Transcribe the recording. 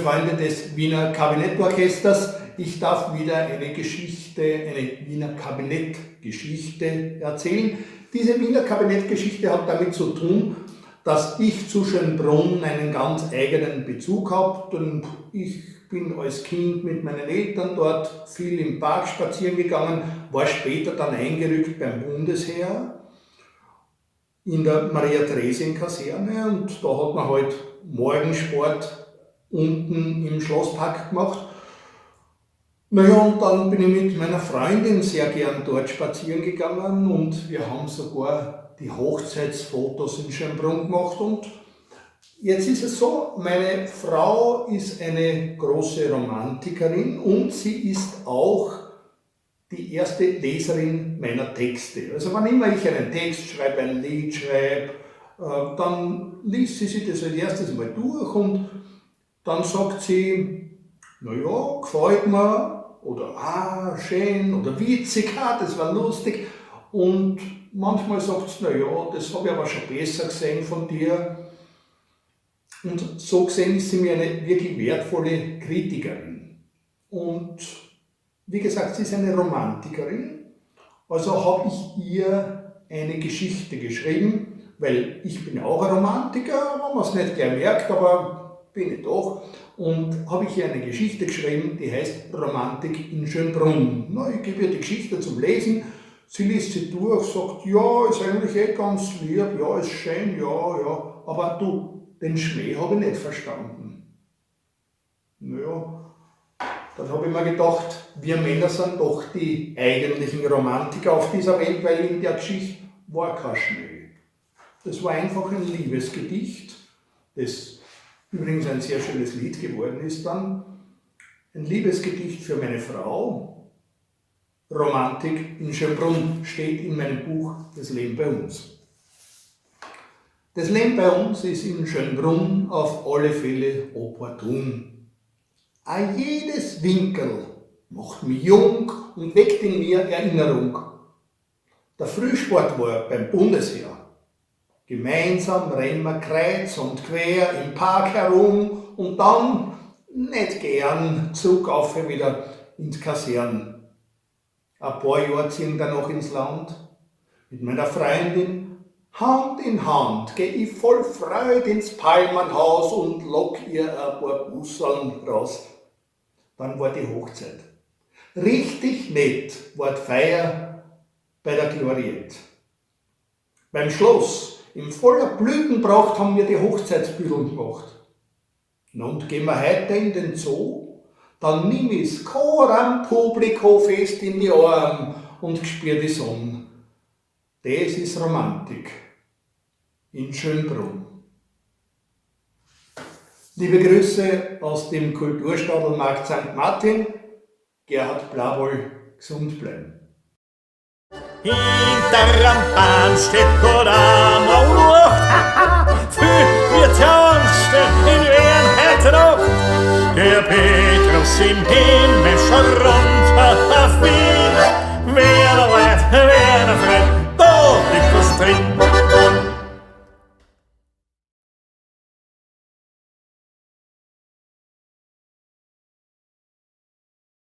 Freunde des Wiener Kabinettorchesters, ich darf wieder eine Geschichte, eine Wiener Kabinettgeschichte erzählen. Diese Wiener Kabinettgeschichte hat damit zu tun, dass ich zu Schönbrunn einen ganz eigenen Bezug habe, denn ich bin als Kind mit meinen Eltern dort viel im Park spazieren gegangen, war später dann eingerückt beim Bundesheer in der Maria-Theresien-Kaserne und da hat man halt Morgensport unten im Schlosspark gemacht. Naja, und dann bin ich mit meiner Freundin sehr gern dort spazieren gegangen und wir haben sogar die Hochzeitsfotos in Schönbrunn gemacht. Und jetzt ist es so, meine Frau ist eine große Romantikerin und sie ist auch die erste Leserin meiner Texte. Also wann immer ich einen Text schreibe, ein Lied schreibe, dann liest sie sich das als erstes mal durch und dann sagt sie, naja, gefällt mir, oder ah, schön, oder witzig, ah, das war lustig. Und manchmal sagt sie, naja, das habe ich aber schon besser gesehen von dir. Und so gesehen ist sie mir eine wirklich wertvolle Kritikerin. Und wie gesagt, sie ist eine Romantikerin, also habe ich ihr eine Geschichte geschrieben, weil ich bin auch ein Romantiker, wenn man es nicht gleich merkt, aber bin ich doch. Und habe ich ihr eine Geschichte geschrieben, die heißt Romantik in Schönbrunn. Na, ich gebe ihr die Geschichte zum Lesen, sie liest sie durch, sagt, ja, ist eigentlich eh ganz lieb, ja, ist schön, ja, ja, aber du, den Schmäh habe ich nicht verstanden. Naja, dann habe ich mir gedacht, wir Männer sind doch die eigentlichen Romantiker auf dieser Welt, weil in der Geschichte war kein Schmäh. Das war einfach ein Liebesgedicht, das übrigens ein sehr schönes Lied geworden ist dann. Ein Liebesgedicht für meine Frau. Romantik in Schönbrunn steht in meinem Buch Das Leben bei uns. Das Leben bei uns ist in Schönbrunn auf alle Fälle opportun. A jedes Winkerl macht mich jung und weckt in mir Erinnerung. Der Frühsport war beim Bundesheer. Gemeinsam rennen wir kreuz und quer im Park herum und dann, nicht gern, zurück auf wieder ins Kasern. Ein paar Jahre ziehen dann noch ins Land. Mit meiner Freundin Hand in Hand geh ich voll Freud ins Palmenhaus und lock ihr ein paar Busseln raus. Dann war die Hochzeit. Richtig nett war die Feier bei der Gloriette. Beim Schloss, in voller Blütenpracht, haben wir die Hochzeitsbüdeln gemacht. Na und gehen wir heute in den Zoo, dann nimm ich's coram publico fest in die Arm und spür die Sonne. Das ist Romantik in Schönbrunn. Liebe Grüße aus dem Kulturstadlmarkt Sankt Martin, Gerhard Blawohl, gesund bleiben. Hinter'm Bahnsteig oder am